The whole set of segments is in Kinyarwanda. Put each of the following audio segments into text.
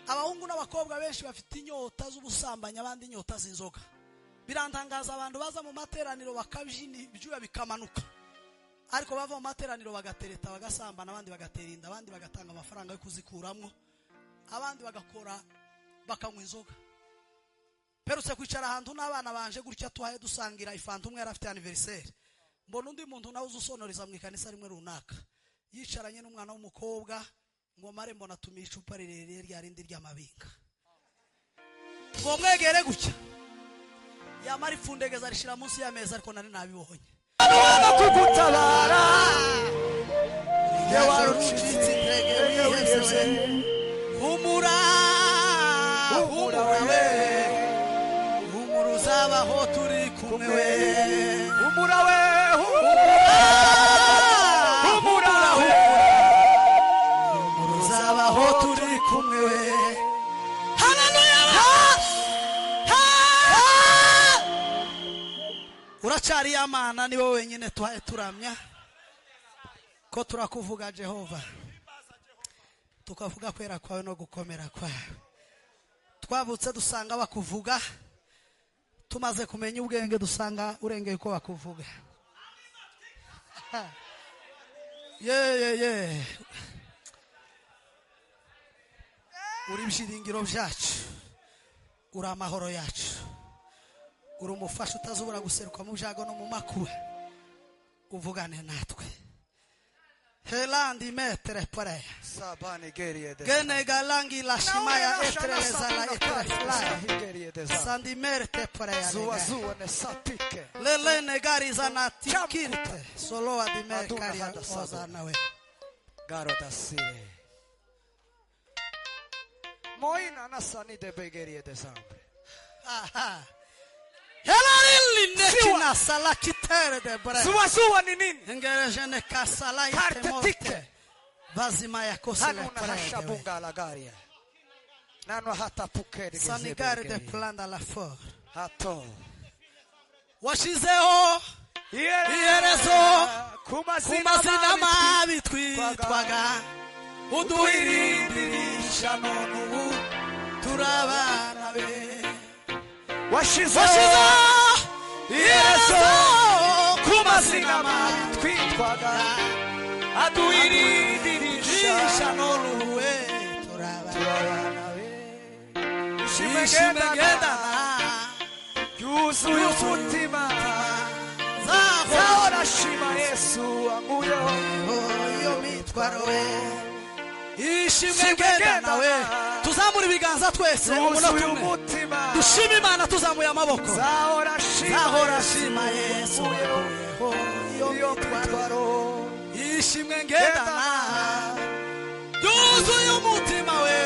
Abahungu n'abakobwa benshi bafite inyota z'ubusambanyi, abandi inyota z'inzoga. Birantangaza abantu baza mu materaniro bakabyina ibyuya bikamanuka, ariko bava mu materaniro bagatereta, bagasambana, abandi bagatera inda, abandi bagatanga amafaranga yo kuzikuramo, abandi bagakora bakanywa inzoga. Mperutse kwicara ahantu n'abana banje gutya, tuhaye dusangira ifanta, umwe yari afite anniversaire. Mbona undi muntu nawe uzi usonoriza mu ikanisa rimwe runaka yicaranye n'umwana w'umukobwa, ngo mare mbona atumiye icupa rirerire rya rindi ry'amabinga, ngo mwegere gutya, yamara ipfundegeza arishira munsi y'ameza, ariko nari nabibonye. Kugutabara. Warucitse intege, wihebye, humura, humura we, humura, uzabaho turi kumwe we. Humura we, humura we. Humura, uzabaho turi kumwe we. Haleluya! Ha! Uracyari ya Mana, ni wowe wenyine tuhaye turamya ko turakuvuga Jehova, tukavuga kwera kwawe no gukomera kwawe. Twavutse dusanga bakuvuga, tumaze kumenya ubwenge dusanga urengeye uko bakuvuga. Ye ye ye, uri ibyiringiro byacu, uri amahoro yacu, uri umufasha utazubura guseruka mu byago no mu makuba. Uvugane natwe. Helandi metere pare gene galangi la shimaya etreza la etrefla sandimerte pare. Zuwa zuwa ne satike. Lele negariza na tikirte solo adime karia ozana we. Garo dasire. Moina nasani de begerie de sambre. Aha. Helalili nekina salakitere de bre. Zuwa zuwa ni nini? Ngerejene kasala Karte itemote. tike. Vazima ya kosile Hanuna prede. Hashabunga la garia. Nano hata pukeri Sanigare de planda la for. Hato. Washizeho iherezo ku ku mazina mabi twitwaga, uduhirindirisha none ubu turabana be. Washizeho Washizeho iherezo iherezo ku mazina mabi twitwaga, aduhirindirisha Dirisha none ubu we turabana. Turabana be. Ishimwe Ishimwe ngendana ngendana yuzuye umutima. Zahora Zahora shima Yesu anguyeho iyo mitwaro we. Ishimwe ngendana we. Tuzamura ibiganza twese umunota yuzuye umwe, umutima. Dushime Imana tuzamuye amaboko. Zahora shima Zahora Yesu shima Yesu anguyeho wankuyeho iyo iyo mitwaro. mitwaro. Ishimwe ngendana yuzuye umutima we.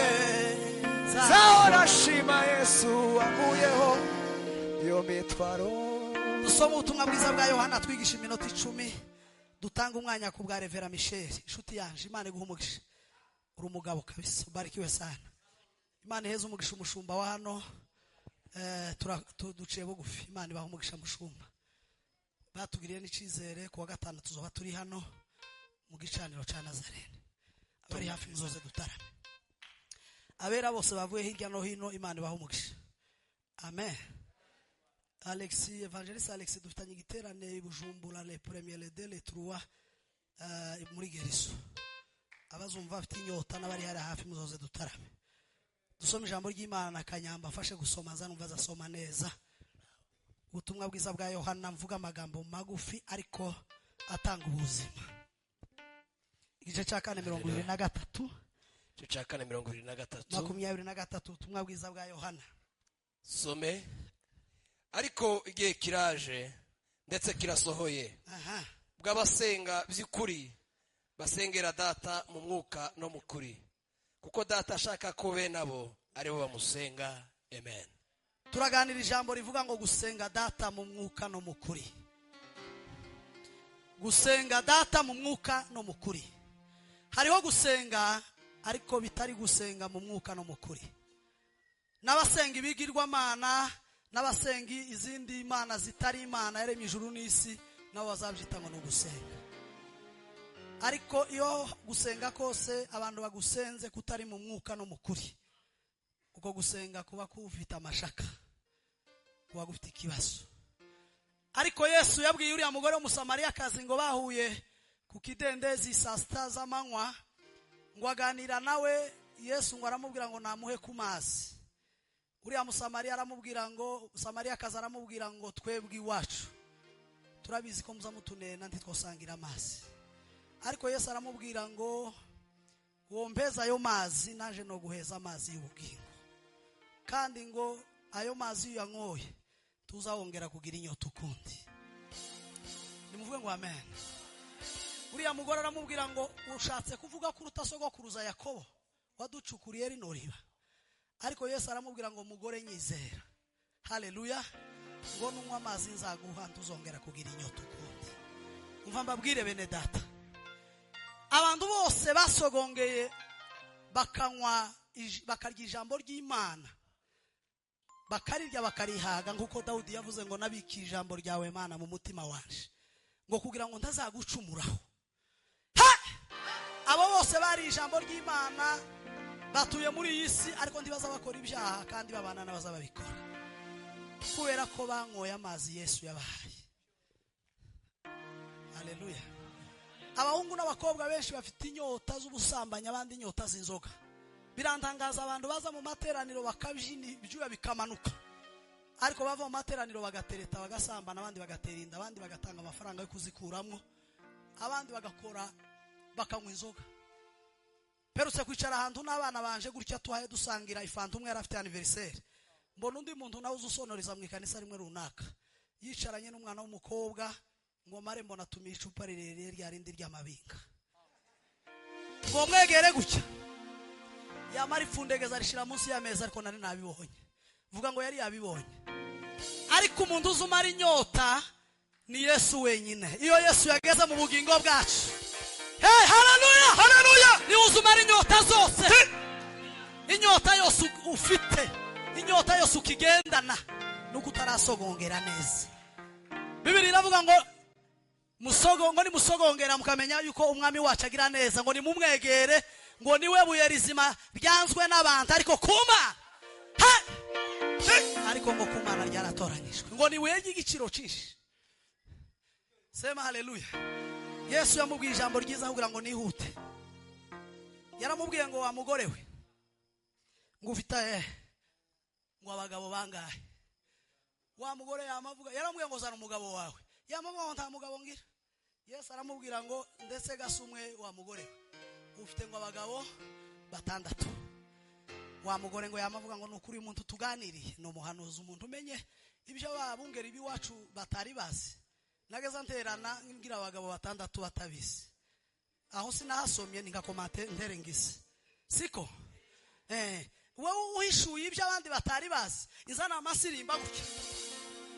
Zahora shima Yesu anguyeho iyo mitwaro. Dusome ubutumwa bwiza bwa Yohana, twigisha iminota 10, dutanga umwanya ku bwa Revera Michel, inshuti yanje. Imana iguha umugisha, uri umugabo kabisa, ubarikiwe sana. Imana iheze umugisha umushumba wa hano. Duciye bugufi. Imana ibaha umugisha mushumba, batugiriye n'icyizere. Ku wa gatanu tuzoba turi hano mu gicaniro cya Nazarene. Abari hafi muzoze dutarame. Abera bose bavuye hirya no hino, Imana ibaha umugisha, amen. Alexis, Evangeliste Alexis, dufitanye igiterane i Bujumbura le premier, le deux, le trois, muri Geriso. Abazumva bafite inyota n'abari hari hafi muzoze dutarame. Dusome ijambo ry'Imana na Kanyamba afashe gusoma, nzanumva azasoma neza. Ubutumwa bwiza bwa Yohana, mvuga amagambo magufi ariko atanga ubuzima. Igice cya 4 23. Igice cya 4 23. 23, ubutumwa bwiza bwa Yohana. Some. Ariko igihe kiraje ndetse kirasohoye bw'abasenga by'ukuri basengera Data mu mwuka no mu kuri, kuko Data ashaka ko bene abo aribo bamusenga. Amen. Turaganira ijambo rivuga ngo gusenga Data mu mwuka no mu kuri. Gusenga Data mu mwuka no mu kuri. Hariho gusenga ariko bitari gusenga mu mwuka no mu kuri. N'abasenga ibigirwamana, n'abasenga izindi mana zitari Imana yaremye ijuru n'isi, nabo bazabyita ngo ni ugusenga. Ariko iyo gusenga kose abantu bagusenze kutari mu mwuka no mu kuri. Uko gusenga kuba kufite amashaka, kuba gufite ikibazo. Ariko Yesu yabwiye uriya mugore w'Umusamariyakazi ngo bahuye ku kidendezi saa sita z'amanywa, ngo aganira nawe. Yesu ngo aramubwira ngo namuhe ku mazi. Uriya Musamariya aramubwira ngo, Samariyakazi aramubwira ngo twebwe iwacu turabizi ko muza mutunena ntitwosangira amazi. Ariko Yesu aramubwira ngo wompeza ayo mazi naje no guheza amazi y'ubugingo, kandi ngo ayo mazi iyo uyanyoye tuzawongera kugira inyota ukundi. Nimuvuge ngo amen. Uriya mugore aramubwira ngo ushatse kuvuga ko uruta sogokuruza Yakobo waducukuriye rino riba. Ariko Yesu aramubwira ngo mugore nyizera, haleluya, ngo nunywa amazi nzaguha ntuzongera kugira inyota ukundi. Umva mbabwire bene data, abantu bose basogongeye bakanywa bakarya ijambo ry'Imana, bakarirya bakarihaga, nkuko Dawudi yavuze ngo nabiki ijambo ryawe Mana mu mutima wanje, ngo kugira ngo ntazagucumuraho. Abo bose bari ijambo ry'Imana batuye muri iyi si, ariko ntibaza bakora ibyaha kandi babana n'abazababikora, kubera ko banyoye amazi Yesu yabahaye. Haleluya. Abahungu n'abakobwa benshi bafite inyota z'ubusambanyi, abandi inyota z'inzoga. Birantangaza abantu baza mu materaniro bakabyina ibyuya bikamanuka, ariko bava mu materaniro bagatereta bagasambana, abandi bagatera inda, abandi bagatanga amafaranga yo kuzikuramwo, abandi bagakora bakanywa inzoga. Perutse kwicara ahantu n'abana banje gutya tuhaye dusangira ifanta, umwe yari afite anniversaire, mbona undi muntu nawe uzusonoriza mu ikanisa rimwe runaka yicaranye n'umwana w'umukobwa, ngo mare mbona atumiye icupa rirerire rya rindi ry'amabinga, ngo mwegere gutya yamara ipfundegeza arishira munsi y'ameza, ariko nari nabibonye. Vuga ngo yari yabibonye. Ariko umuntu uzumara inyota ni Yesu wenyine. Iyo Yesu yageze mu bugingo bwacu, hey, haleluya, haleluya, ni uzumara inyota zose. Inyota yose ufite, inyota yose ukigendana, nuko utarasogongera neza. Bibiri iravuga ngo musogo, ngo ni musogongera mukamenya yuko umwami wacu agira neza, ngo ni mumwegere, ngo niwe buye rizima ryanzwe n'abantu, ariko kuma ariko ngo kumana ryaratoranyijwe, ngo ni buye ry'igiciro cyinshi. Sema haleluya. Yesu yamubwiye ijambo ryiza kugira ngo nihute. Yaramubwiye ngo wa mugore we, ngo ufite ngo abagabo bangahe? Wa mugore yamavuga, yaramubwiye ngo zana umugabo wawe. Yamavuga ngo nta mugabo ngira. Yesu aramubwira ngo ndetse gasumwe wa mugore we, ufite ngo abagabo batandatu. Wa mugore ngo yamavuga ngo nukuri umuntu tuganiriye no muhanuzi, umuntu umenye ibyo babungera ibiwacu batari bazi. Nageza nterana ngira abagabo batandatu batabizi. Aho sinahasomye ningakomate nterengise. Siko wowe uhishuye ibyo abandi batari bazi, inzana amasirimba gutya,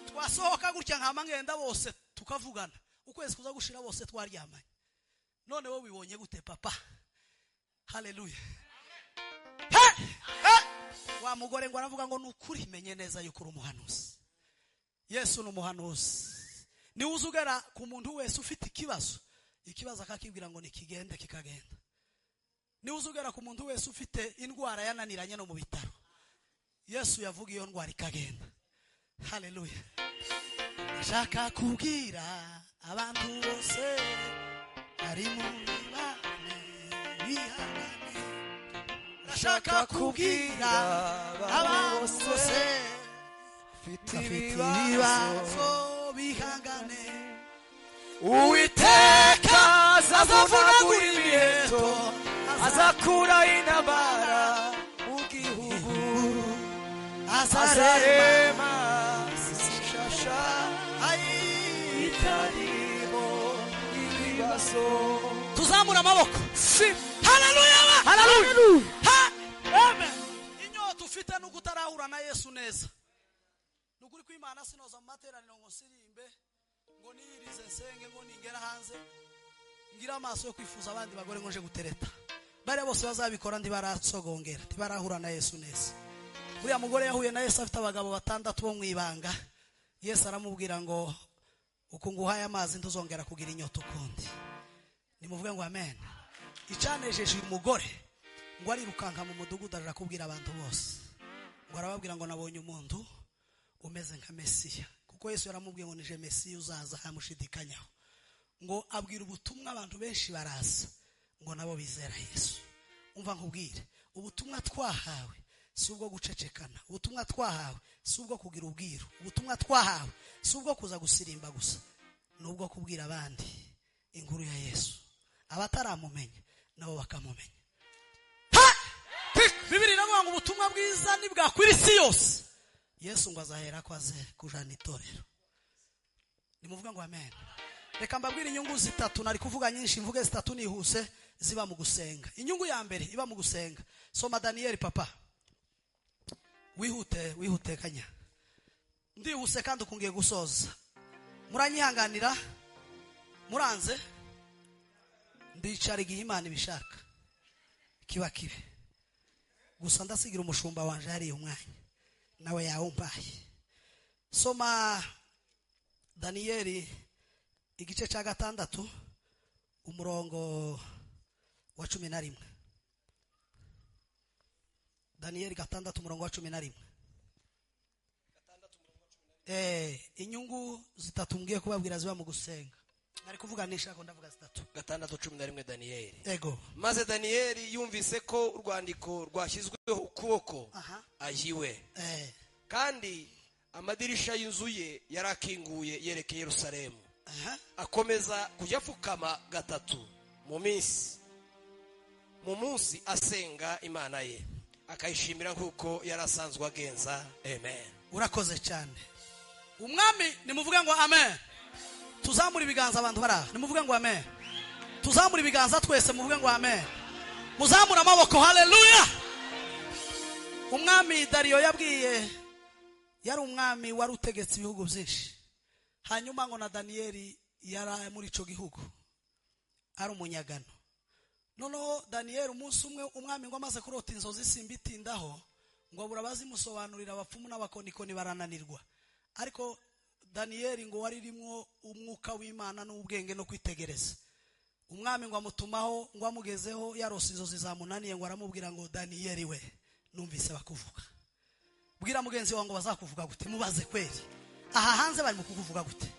twasohoka gutya nkama ngenda bose tukavugana, ukwezi kuza gushira bose twaryamanye. None wowe wibonye gute papa? Haleluya. Wa mugore ngo aravuga ngo nukuri menye neza yuko uri umuhanuzi. Yesu ni umuhanuzi. Ni uzugera ku muntu wese ufite ikibazo, ikibazo akakibwira ngo nikigende kikagenda. Ni uzugera ku muntu wese ufite indwara yananiranye no mu bitaro, Yesu yavuga iyo ndwara ikagenda. Haleluya. Ndashaka kubwira abantu bose bari mu bibane bihangane. Ndashaka kubwira abantu bose bafite ibibazo bihangane. Uwiteka azavunagura imiheto, azakura intambara mu gihugu, azarema ishasha itarimo ibibazo. Tuzamura amaboko. Haleluya, haleluya, amen. Inyota ufite nuko utarahura na Yesu neza. Nukuri kw'Imana sinoza mu materaniro ngo nsirimbe, ngo niyirize nsenge, ngo ningera hanze ngira amaso yo kwifuza abandi bagore ngo nje gutereta. Bariya bose bazabikora ntibarasogongera, ntibarahura na Yesu neza. Uriya mugore yahuye na Yesu afite abagabo batandatu bo mu ibanga. Yesu aramubwira ngo uku nguhaye amazi ntuzongera kugira inyota ukundi. Nimuvuge ngo amen. Icanejeje uyu mugore ngo arirukanka mu mudugudu arakubwira abantu bose. Ngo arababwira ngo nabonye umuntu umeze nka Mesiya, kuko Yesu yaramubwiye ngo nije Mesiya uzaza ntamushidikanyaho. Ngo abwira ubutumwa abantu benshi baraza, ngo nabo bizera Yesu. Umva nkubwire, ubutumwa twahawe si ubwo gucecekana, ubutumwa twahawe si ubwo kugira ubwiru, ubutumwa twahawe si ubwo kuza gusirimba gusa, ni ubwo kubwira abandi inkuru ya Yesu, abataramumenya nabo bakamumenya. Bibiri iravuga ngo ubutumwa bwiza nibwakwira isi yose, Yesu ngo azahera ko aze kujana itorero. Nimuvuga ngo amen. Reka mbabwire inyungu zitatu, nari kuvuga nyinshi, mvuge zitatu nihuse, ziba mu gusenga. Inyungu ya mbere iba mu gusenga, soma Daniel papa, wihute wihute kanya, ndihuse kandi ukungiye gusoza, muranyihanganira, muranze, ndicara igihe Imana ibishaka kiba kibi, gusa ndasigira umushumba wanje hariye umwanya nawe yawumpaye. Soma Daniel igice cya 6 umurongo wa 11. Daniel 6 umurongo wa 11. Inyungu zitatu ngiye kubabwira ziba mu gusenga. Nari kuvuga nishako ndavuga zitatu. 6:11 Daniel. Ego. Maze Daniel yumvise ko urwandiko rwashyizweho ukuboko ayiwe. Kandi amadirisha y'inzu ye yarakinguye yerekeye Yerusalemu. Akomeza kujya afukama 3 mu minsi, mu munsi asenga Imana ye, akayishimira nkuko yarasanzwe agenza. Amen. Urakoze cyane. Umwami nimuvuga ngo amen. Tuzamura ibiganza abantu bara, nimuvuga ngo amen. Tuzamura ibiganza twese muvuge ngo amen. Muzamura amaboko, haleluya. Umwami Dario yabwiye, yari umwami wari utegetse ibihugu byinshi. Hanyuma ngo na Daniel yari muri ico gihugu ari umunyagano. Noneho Daniel umunsi umwe umwami ngo amaze kurota inzozi simbitindaho, ngo abura bazimusobanurira, abapfumu n'abakonikoni barananirwa. Ariko Daniel ngo waririmwo umwuka w'Imana n'ubwenge no kwitegereza. Umwami ngo amutumaho, ngo amugezeho yarose inzozi zamunaniye, ngo aramubwira ngo Daniel we, numvise bakuvuga. Bwira mugenzi wawe ngo bazakuvuga gute, mubaze kweri. Aha hanze bari mu kukuvuga gute?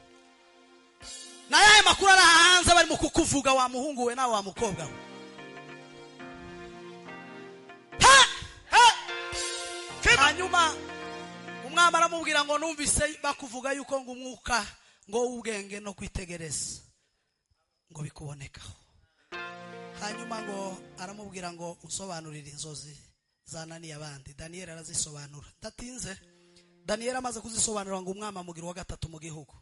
Na yaye makuru ari aha hanze bari mu kukuvuga wa muhungu we nawe wa mukobwa we. Ha! Ha! Hanyuma umwami aramubwira ngo numvise bakuvuga yuko ngo umwuka ngo ubwenge no kwitegereza ngo bikubonekaho. Hanyuma ngo aramubwira ngo usobanurire inzozi zananiye abandi. Daniel arazisobanura. Ndatinze. Daniel amaze kuzisobanura ngo umwami amugira wa 3 mu gihugu,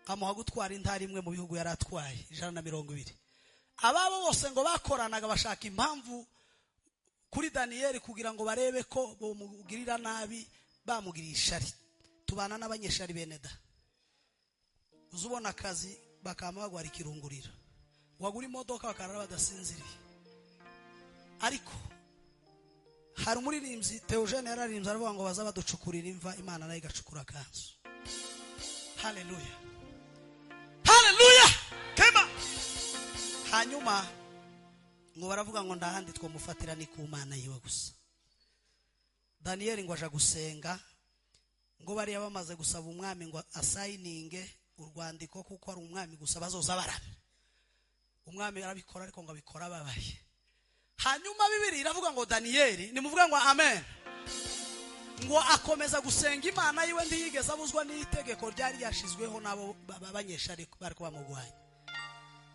amuha gutwara intara imwe mu bihugu yaratwaye 120. Ababo bose ngo bakoranaga bashaka impamvu kuri Daniel kugira ngo barebe ko bomugirira nabi, bamugiriye ishari. Tubana n'abanyeshari bene da, uzubona akazi bakama bagwara ikirungurira, wagura imodoka bakarara badasinziriye. Ariko hari umuririmbyi Theogene yararimbye aravuga ngo baza baducukurira imva, Imana nayo igacukura akanzu. Haleluya, haleluya. Kema. Hanyuma ngo baravuga ngo ndahandi twomufatira ni ku Mana yiwe gusa. Daniel ngo aja gusenga, ngo bariya bamaze gusaba umwami ngo asayininge urwandiko kuko ari umwami gusa bazoza barabe. Umwami arabikora ariko ngo abikora babaye. Hanyuma Bibiri iravuga ngo Daniel, nimuvuga ngo amen, ngo akomeza gusenga Imana yiwe ntiyigeze abuzwa n'itegeko ryari ryashizweho nabo babanyeshari bari kubamugwanya.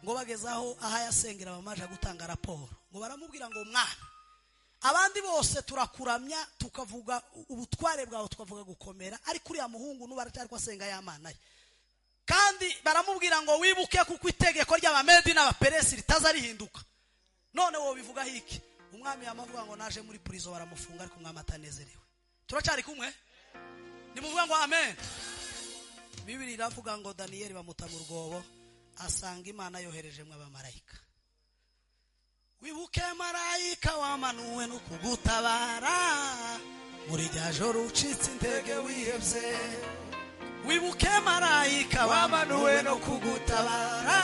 Ngo bagezaho aha yasengera bamaje gutanga raporo, ngo baramubwira ngo mwana, abandi bose turakuramya tukavuga ubutware bwawe, tukavuga gukomera, ariko uriya muhungu nuba aracyari kwasenga ya Mana ye. Kandi baramubwira ngo wibuke kuko itegeko ry'Abamedi n'Abaperesi ritaza rihinduka. None wowe bivuga hiki? Umwami yamavuga ngo naje muri prison baramufunga, ariko umwami atanezerewe. Turacari kumwe? Nimuvuga ngo amen. Bibiri iravuga ngo Daniel bamuta mu rwobo, asanga Imana yohereje mwe abamarayika. Wibuke marayika wamanuwe no kugutabara muri rya joro ucitse intege wihebye. Wibuke marayika wamanuwe no kugutabara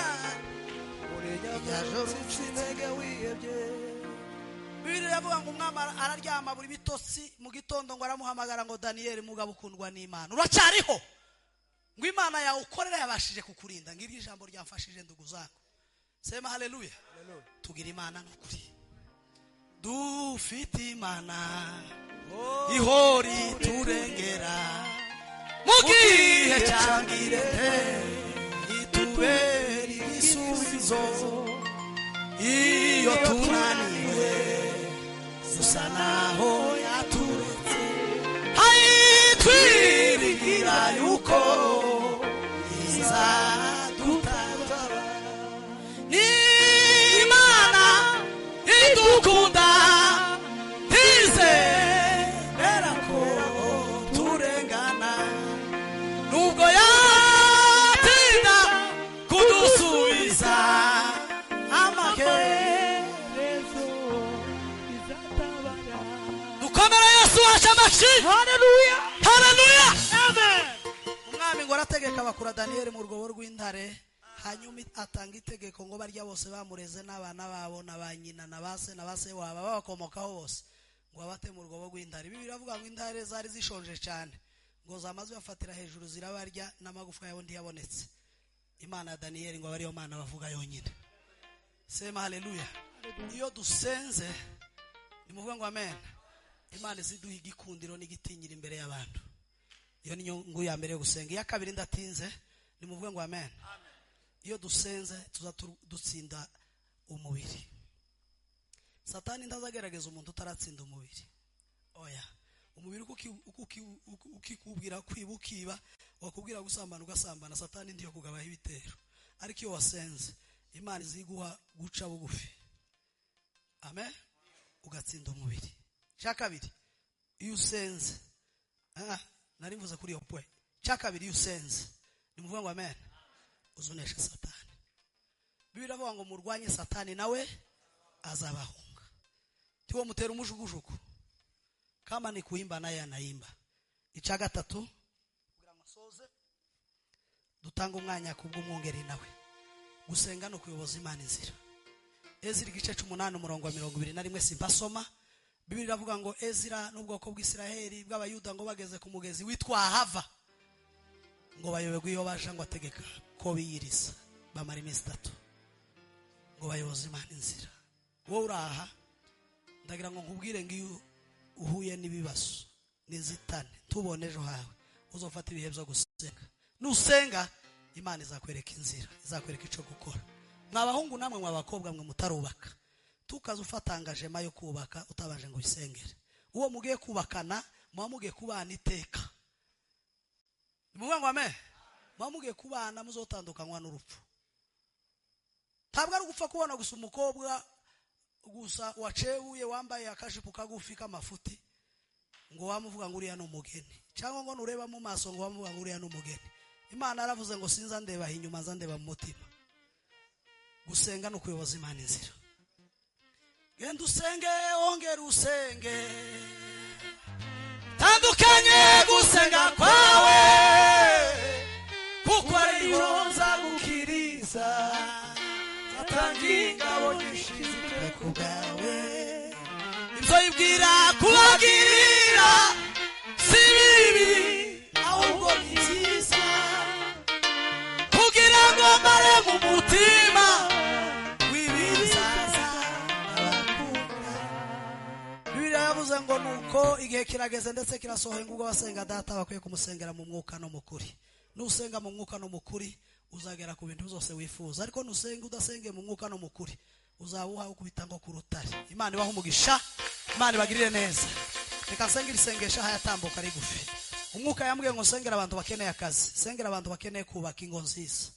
muri rya joro ucitse intege wihebye. Bibiliya iravuga ngo umwami araryama buri bitotsi mu gitondo ngo aramuhamagara ngo Daniyeli mugabo ukundwa n'Imana uracyariho, ngo Imana yawe ukorera yabashije kukurinda. Ngiri ijambo ryamfashije ndugu zangu, sema haleluya. Tugira Imana n'ukuri, dufite Imana ihori turengera mu gihe cyangirete itubera igisubizo. Iyo tunaniwe dusa naho yaturetse, hayitwiringira yuko izadutabara. Ni Imana idukunda ntizemera ko turengana, nubwo yatinda kudusubiza amaherezo. Dukomere Yesu wacu amashyi. Haleluya. Haleluya. Amen. Umwami ngo arategeka bakura Daniyeli mu rwobo rw'intare, hanyuma atanga itegeko ngo barya bose bamureze n'abana babo na ba nyina na ba se na ba se wabo babakomokaho bose ngo babate mu rwobo rw'intare. Bibiliya iravuga ngo intare zari zishonje cyane, ngo zamaze bafatira hejuru zirabarya n'amagufwa yabo ntiyabonetse. Imana ya Daniyeli ngo ariyo Mana bavuga yonyine. Sema haleluya. Iyo dusenze nimuvuge ngo amen. Imana iziduha igikundiro n'igitinyira imbere y'abantu. Iyo ni nyungu ya mbere yo gusenga. Iya kabiri ndatinze, nimuvuge ngo amen. Iyo dusenze tuza dutsinda umubiri. Satani ntazagerageza umuntu utaratsinda umubiri. Oya, umubiri ukikubwira kwiba ukiba, wakubwira gusambana ugasambana, Satani ndiyo kugabaho ibitero. Ariko iyo wasenze Imana iziguha guca bugufi, amen, ugatsinda umubiri. Cya kabiri iyo usenze, nari mvuze kuri iyo point. Cya kabiri iyo usenze nimuvuge ngo amen, uzunesha Satani. Bibiliya iravuga ngo murwanye Satani nawe azabahunga. Tiwo mutera umujugujugu, kama ni kuimba naye anaimba. Icya gatatu kugira ngo nsoze, dutanga umwanya kubw'umwungeri nawe. Gusenga no kuyoboza Imana inzira. Ezira igice 8 umurongo wa 21 simpasoma. Bibiliya iravuga ngo Ezira n'ubwoko bw'Isiraheli bw'Abayuda ngo bageze ku mugezi witwa Ahava, ngo bayoberwe iyo baje, ngo ategeka ko biyiriza bamara iminsi 3 ngo bayoboze Imana inzira. Wowe uraha, ndagira ngo nkubwire ngo iyo uhuye n'ibibazo n'inzitane tubone ejo hawe, uzofata ibihe byo gusenga. Nusenga Imana izakwereka inzira, izakwereka icyo gukora. Mwabahungu namwe mwabakobwa mwe mutarubaka, tukaza ufatangajema yo kubaka utabanje ngo usengere. Uwo mugiye kubakana muba mugiye kubana iteka. Nimuvuge ngo amen. Muba mugiye kubana muzotandukanywa n'urupfu. Ntabwo ari ugupfa kubona gusa umukobwa gusa wacebuye wambaye akajipo kagufi k'amafuti ngo wamuvuga ngo uriya ni umugeni, cyangwa ngo nureba mu maso ngo wamuvuga ngo uriya ni umugeni. Imana yaravuze ngo sinza ndeba inyuma, nza ndeba mu mutima. Gusenga no kuyoboza Imana inzira. Genda usenge, ongera usenge, tandukanye gusenga kwawe, kuko ariho nzagukiriza, nzatanga ingabo nyinshi zitwe ku bwawe. Ibyo yibwira kubagirira si bibi, ahubwo ni byiza, kugira ngo mbare mu mutima w'ibizaza abakunda. Bibiliya yavuze ngo nuko igihe kirageze ndetse kirasohoye, ngo ubwo abasenga Data bakwiye kumusengera mu mwuka no mu kuri. Nusenga mu mwuka no mu kuri uzagera ku bintu byose wifuza, ariko nusenga udasenge mu mwuka no mu kuri uzawuha ukubita ngo ku rutare. Imana ibahe umugisha, Imana ibagirire neza. Reka nsengere isengesho hayatambuka rigufi. Umwuka yambwiye ngo nsengere abantu bakeneye akazi, sengera abantu bakeneye kubaka ingo nziza,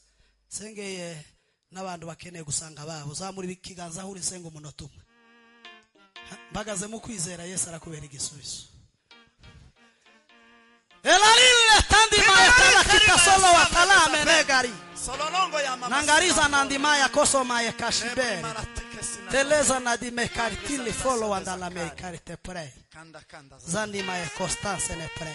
sengeye n'abantu bakeneye gusanga babo. Zamura ikiganza aho uri, senga umunota umwe. Mbagaze mu kwizera, Yesu arakubera igisubizo. Elalile tandima ya kitasolo wa talame negari Sololongo ya mama. nangariza nandima ya kosoma ya kashibere. Teleza na di mekartili follow and la mekarte pray. Kanda kanda Zandima e Constance ne pray.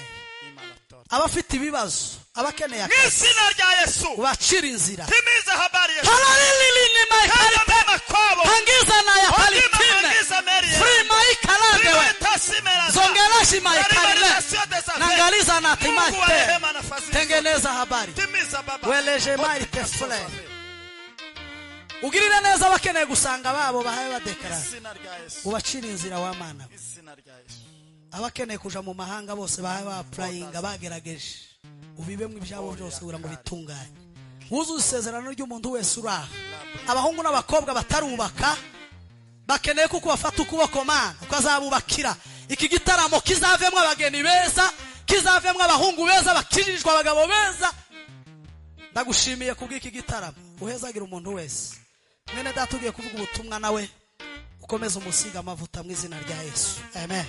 imala torta. Abafite ibibazo, abakeneye Mu akazi, izina rya Yesu. ubacira inzira. Timiza habari Yesu. Halalili ni Kanda maikarite. mema kwabo. Pangiza na ya Ondima palitine. mangiza meri. Free maikalandewe. Tasimera. Zongelashi maikarine. Nangaliza na Mungu wa timate. rehema na fadhili. Tengeneza habari. Timiza baba. Weleje mari tefule. Ugirire neza abakeneye gusanga babo bahaye badekarara. Izina rya Yesu. Ubacira inzira w'amana. Izina rya Yesu. Abakeneye kuja mu mahanga bose bahaye bapurayinga bagerageje. Ubibemwe ibyabo byose kugira ngo bitunganye. Wuzuze isezerano ry'umuntu wese uri aha. Abahungu n'abakobwa batarubaka bakeneye kuko bafata ukuboko mana ukazabubakira. Iki gitaramo kizavemwo abageni beza, kizavemwo abahungu beza bakijijwe, abagabo beza. Ndagushimiye kubw'iki gitaramo. Uhezagira umuntu wese. Mwene data ugiye kuvuga ubutumwa nawe ukomeze umusiga amavuta mu izina rya Yesu. Amen.